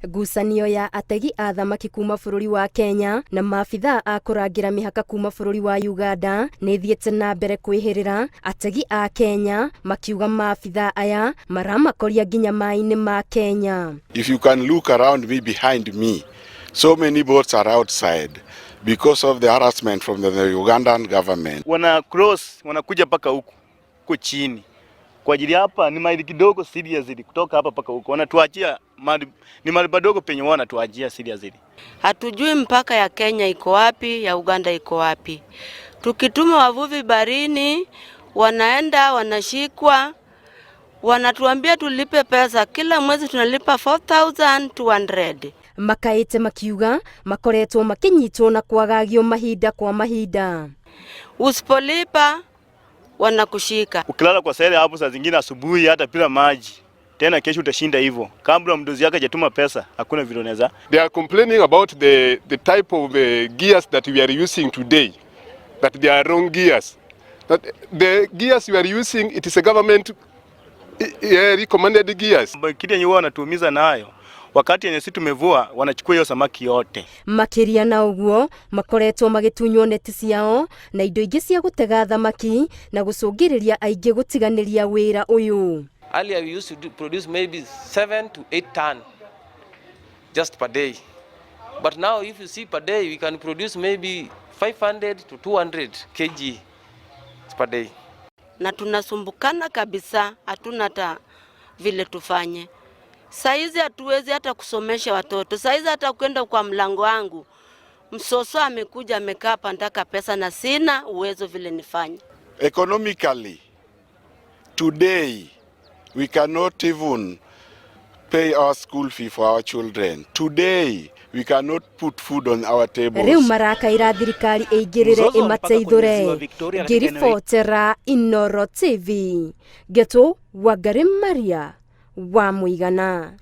Ngucanio ya ategi a thamaki kuma bũrũri wa Kenya na maabithaa a kũrangĩra mĩhaka kuma bũrũri wa Uganda nĩ ĩthiĩte na mbere kwĩhĩrĩra, ategi a Kenya makiuga maabithaa aya maramakoria nginya maĩ-inĩ ma Kenya. If you can look around me, behind me, so many boats are outside because of the harassment from the Ugandan government. Wana cross wanakuja mpaka huku huko chini kwa ajili hapa ni maili kidogo seriously, kutoka hapa mpaka huko wanatuachia mali, ni mali padogo penye wao wanatuachia seriously. Hatujui mpaka ya Kenya iko wapi, ya Uganda iko wapi. Tukituma wavuvi barini, wanaenda wanashikwa, wanatuambia tulipe pesa kila mwezi, tunalipa 4200. Makaĩte makiuga makoretwo makĩnyitwo na kwagagio mahinda kwa mahinda. Usipolipa wanakushika. Ukilala kwa sele hapo saa zingine asubuhi hata bila maji tena, kesho utashinda hivyo. Kabla mdozi yake hajatuma pesa, hakuna vile unaweza. They are complaining about the type of gears that we are using today, that they are wrong gears. That the gears we are using, it is a government recommended gears. Kitu yenye huwa wanatuumiza nayo wakati yenye sisi tumevua, wanachukua hiyo samaki yote. Makĩria na ũguo makoretwo magĩtunywo neti ciao na indo ingĩ cia gũtega thamaki na gũcũngĩrĩria aingĩ gũtiganĩria wĩra ũyũ. Earlier we used to produce maybe 7 to 8 ton just per day. But now if you see per day we can produce maybe 500 to 200 kg per day. Na tunasumbukana kabisa, hatuna hata vile tufanye. Saizi hatuwezi hata kusomesha watoto. Saizi hata kwenda kwa mlango wangu, msoso amekuja amekaa hapa, nataka pesa na sina uwezo vile nifanye. Economically, today we cannot even pay our school fee for our children. Today we cannot put food on our tables. Rĩu marakaĩra thirikari ĩingĩrĩre Mzozo wa mpaka kwenye ziwa ĩmateithũre. Victoria katika eneo Ngĩribotera Inoro TV, Ngetũ Wangari Maria wa Mũigana.